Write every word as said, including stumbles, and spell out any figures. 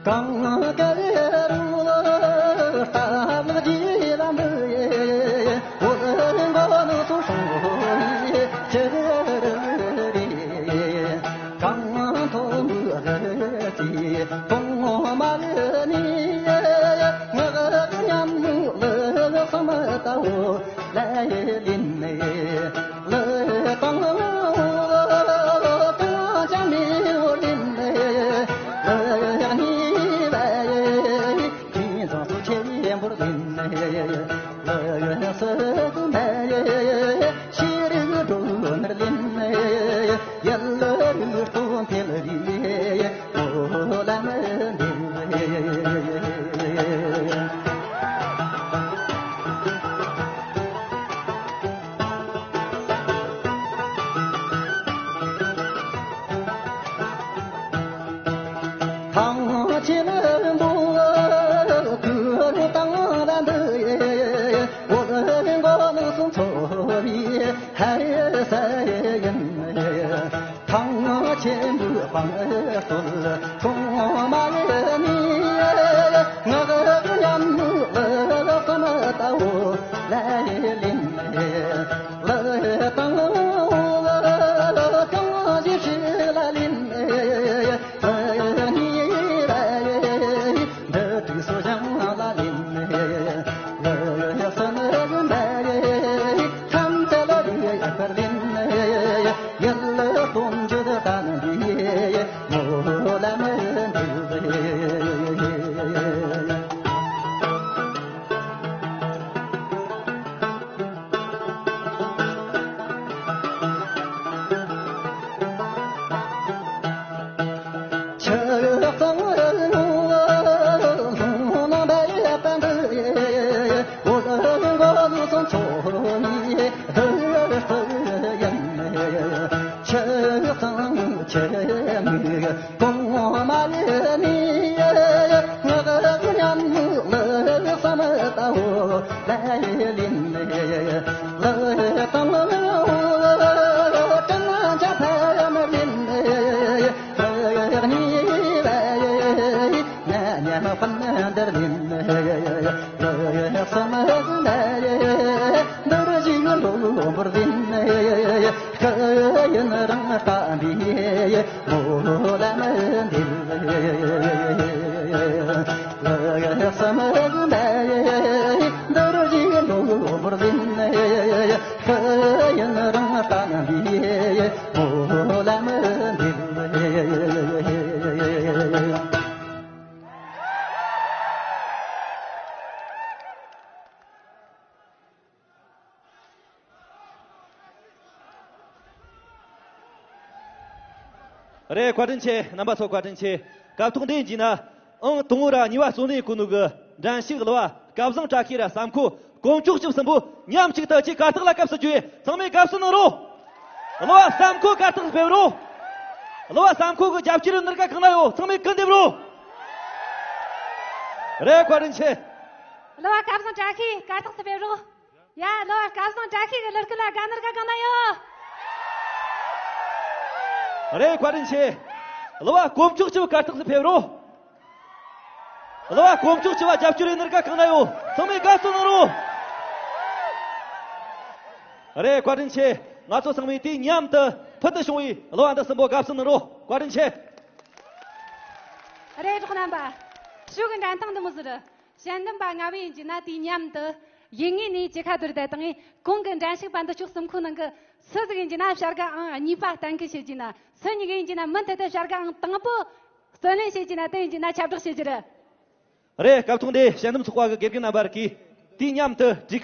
གང་ག་རུ་ལ་ལྟ་ལག་རྗེས་ལ་འདི་ཡེ། འོ་ལ་མགོ་ནུ་སོང་སོང་ཡེ་ཅི་རུ་རེ། གང་ཐོག་མུ་རེ་ཅི་གོང་མ་རེ་ནི་ཡེ། ང་གི་ཉམས་ལ་སོང་མ་ལྟ་བུ་ལ་ཡེ་ལིན་ནེ། ལེ་དང་ལེ་དང་ཅང་མི་འོ་ལིན་ལེ། ལེ་ནི་ལེ་ཁྱིམ་ཚང་སུ་ཆེ་འབུར་ལིན་ལེ། ལེ་སུ་ཏུ་ལེ་ཤེས་རིག་འགྲོ་ནར་ལིན་ལེ། ཡལ་ལེ་རིག་སྟོན་འཕེལ་རིག་འོ་ལ་མི་འདི་ལེ། ཐང་ཆེན་པོ་ཀུན་དང་ལྡན་འདི་འོ་མགོ་ནུ་སོང་ཚོ་བའི་ཧ་ས་ཡིན། ཐང་ཆེན་པོའི་བང་སྟོད་གྲོང་མ་ནི་ང་གི་ཉམས་ལ་སོང་ལྟ་བུ་ལ་ལིན་ལེ། ལེ་དང་ལེ་གང་ཞིག་ཞིག་ལ་ལིན་ལེ། ལེ་ནི་ལེ་འདི་དུས་སུ་ཞང་ལ་ལིན་ལེ། ལེ་སུ་ནི་ལིན་ལེ་ཐམས་ཅད་ལ་རི་ཡ་ཁར་ལིན་ལེ། ཡལ་ལེ་སྟོན་རྒྱུ་དང་འདི་མོ་ལ་མི་འདི་ལེ། ཆུ་གཙང་ལུང་ནང་འདའ་ཡས་པ་འདི་འོ་མགོ་ནུ་སོང་ཚོ་ནི་འདི་ཡིན། ཆུ་གཙང་ཆུ་མིག་གོང་མ་ལེ་ནི་ང་གི་ཉམས་ལ་བསམ་ལྟ་བུ་ལ་ལིན་ལེ། ལེ་དང་ལེ་དྲན་ཆ་ཕ་ཡ་མ་ལིན་ལེ། ལེ་ནི་ལེ་ང་ཉམས་པ་འདིར་ལིན་ལེ། ལེ་བསམ་ལེ་འདིར་ཞིག་འགྲོ་བུར་ལིན་ལེ། ཁ་ཡིན་རང་ལྟ་འདི་མོ་ལ་མི་འདི་ལེ། ལེ་བསམ་ལེ་འདིར་ཞིག་འགྲོ་བུར་ལིན་ལེ། ཁ་ཡིན་རང་ལྟ་འདི་མོ་ལ་མི་འདི་ལེ། རེད། བཀའ་དྲིན་ཆེ། རྣམ་པ་ཚོ་བཀའ་དྲིན་ཆེ། སྐབས་ཐོག་འདི་ཡིན་གྱི་ན། ཨང་དང་པོ་ར་གཉིས་པ་གཙོ་འཛིན་གོ་ནུ་གི་འགྲན་ཞུགས་གླུ་བ་སྐལ་བཟང་བཀྲ་ཤིས་ར་བསམ་ཁོ་དཀོན་མཆོག་སྐྱབས་གསུམ་པོ་མཉམ་གཅིག་ཏུ་ཅིག་གར་སྟེགས་ལ་སྐབས་སུ་བརྗོད། ཚང་མས་དགའ་བསུ་གནང་རོགས། གླུ་བ་བསམ་ཁོ་གར་སྟེགས་སུ་ཕེབས་རོགས། གླུ་བ་བསམ་ཁོ་གི་རྒྱབ་སྐྱོར་ནར་ག་གང་ན་ཡོད། ཚང་མས་སྐུ་འདེབས་རོགས། རེད། བཀའ་དྲིན་ཆེ། གླུ་བ་སྐལ་བཟང་བཀྲ་ཤིས་གར་སྟེགས་སུ་ཕེབས་རོགས། ཡ། གླུ་བ་སྐལ་བཟང་བཀྲ་ཤིས་ཀྱི་གླུ་སྐད་ལ་དགའ་ནར་ག་གང་ན་ཡོད། རེད། བཀའ་དྲིན་ཆེ། གླུ་བ་དཀོན་མཆོག་སྐྱབས་གར་སྟེགས་སུ་ཕེབས་རོགས། གླུ་བ་དཀོན་མཆོག་སྐྱབས་རྒྱབ་སྐྱོར་ཡིན་ནར་ག་གང་ན་ཡོད། ཚང་མས་དགའ་བསུ་གནང་རོགས། རེད། བཀའ་དྲིན་ཆེ། ང་ཚོ་ཚང་མས་དུས་མཉམ་དུ་ཕུལ་དུ་བྱུང་བའི་གླུ་བ་འདི་གསུམ་པོ་དགའ་བསུ་གནང་རོགས། བཀའ་དྲིན་ཆེ། རེད། གྲོགས་རྣམ་པ། ཞོགས་ཀྱི་འགྲན་སྟངས་འདི་མོ་ཟིག་རེད། དཔྱད་འདེམས་པ་ལྔ་བས་ཡིན་གྱི་ན་དུས་མཉམ་དུ་ཡིན་ངེས་ནས་ཅི་ཁ་བསྡུར་བསྡད་དང་། གོང་གི་འགྲན་ཞུགས་པ་འདི་ཕྱོགས་གསུམ་ཁོ་ནང་གི་སུ་ཟིག་ཡིན་གྱི་ན་བྱ་དགའ་ཨང་གཉིས་པ་གཏན་འཁེལ་བྱེད་ཀྱི་ན། སུ་གཉིས་ཀ་ཡིན་གྱི་ན་མུ་མཐུད་དུ་བྱ་དགའ་ཨང་དང་པོ་བརྩོན་ལེན་བྱེད་ཀྱི་ན་དེ་ཡིན་གྱི་ན་ཁྱབ་བསྒྲགས་བྱེད་རྒྱུ་རེད། རེད། སྐབས་ཐོག་འདི་དཔྱད་འདེམས་ཚོགས་པ་གི་དགེ་རྒན་རྣམ་པ་རིགས་ཀྱིས་དུས་མཉམ་དུ་གྲོས་ཁ།